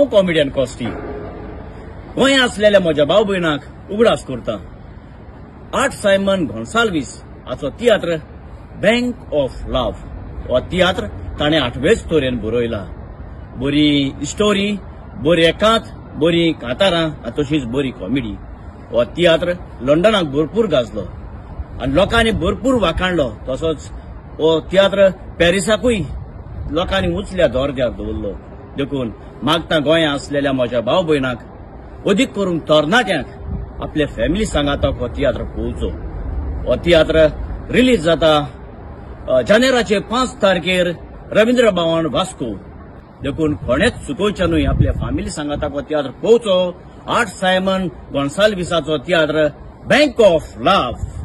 हांव कॉमेडियन कॉस्टी. गोंया असलेल्या म्हज्या भाव भयणाक उगडास करता. आर्ट सायमन गोन्साल्वीस हाचो तियात्र बँक ऑफ लव्ह हो तियात्र ताणें आठवेच तरेन बरयला. बरी स्टोरी, बरी एकांत, बरी कातारां आनी तशीच बरी कॉमेडी. हो तियात्र लंडनाक भरपूर गाजलो आनी लोकांनी भरपूर वाखाणलो. तसोच हो तियात्र पॅरिसाकूय लोकांनी उंचल्या दर्ज्यार दवरलो. देखून मागता गोंया असलेल्या म्हज्या भाव भयणाक, अदीक करून तरणाट्यांक, आपले फॅमिली सांगाताक हो तियात्र पळोवचो. हो तियात्र रिलीज जाता जानेराचे 5 तारखेर रवींद्र भवन वास्को. देखून कोणेच चुकोवचें न्हय, आपल्या फॅमिली सांगाताक हो तियात्र पळोवचो. आर्ट सायमन गोन्साल्वीसाचो तियात्र बँक ऑफ लव्ह.